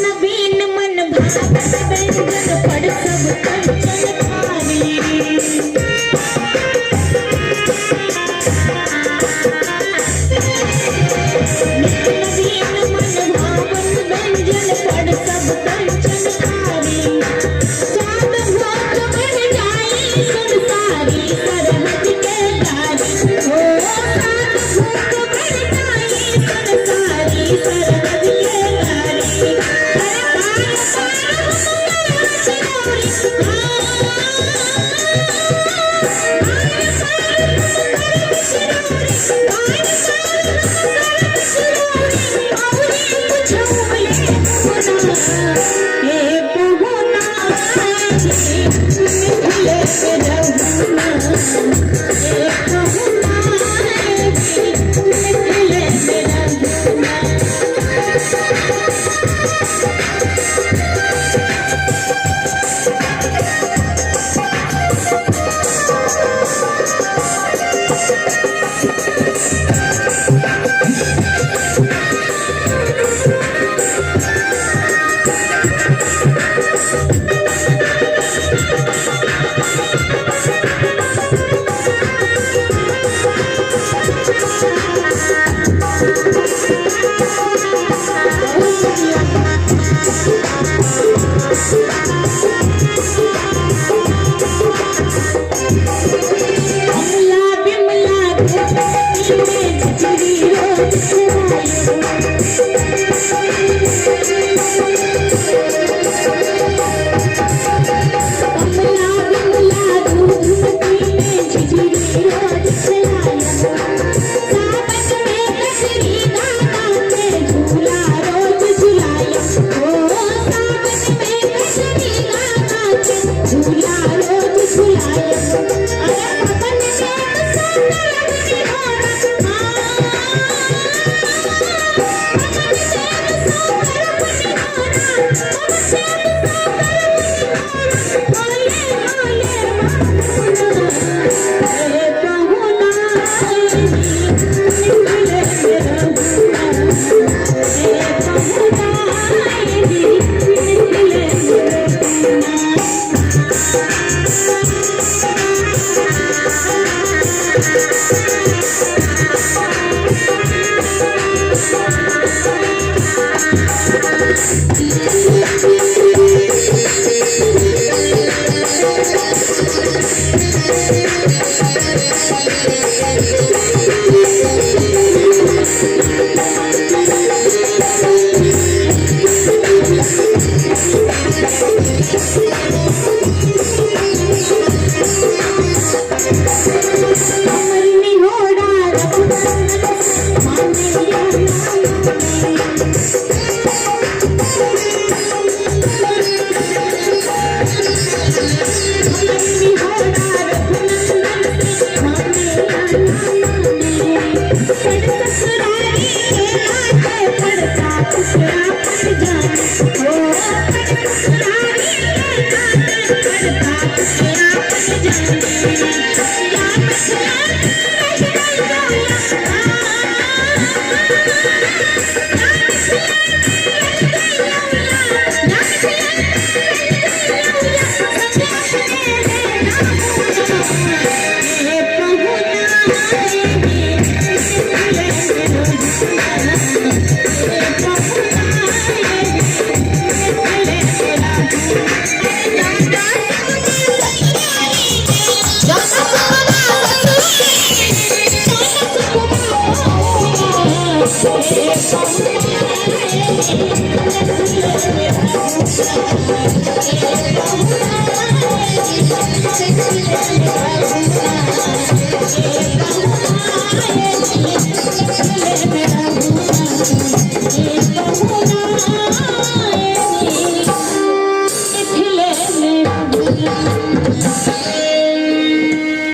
नवीन मन भावन व्यंजन पर सब कंचन थारी। नवीन मन भावन व्यंजन पर सब कंचन थारी। स्वाद भोग बढ़ जाई संसारी सरहद के गारी। हो सात भूख बढ़ जाई संसारी सरहद के गारी। अरे बार बार हम चिरौरी, कमला बिमला में झिझरी रोज कमला बिमला दूध में झिझरी रोज चलाया। सावन में कजरी गाना के झूला रोज झुलाया। ओ सावन में कजरी गाना के झूला रोज झुलाया। अरे पवन देव सोकर निहोरा, पवन देव सोकर निहोरा। हे।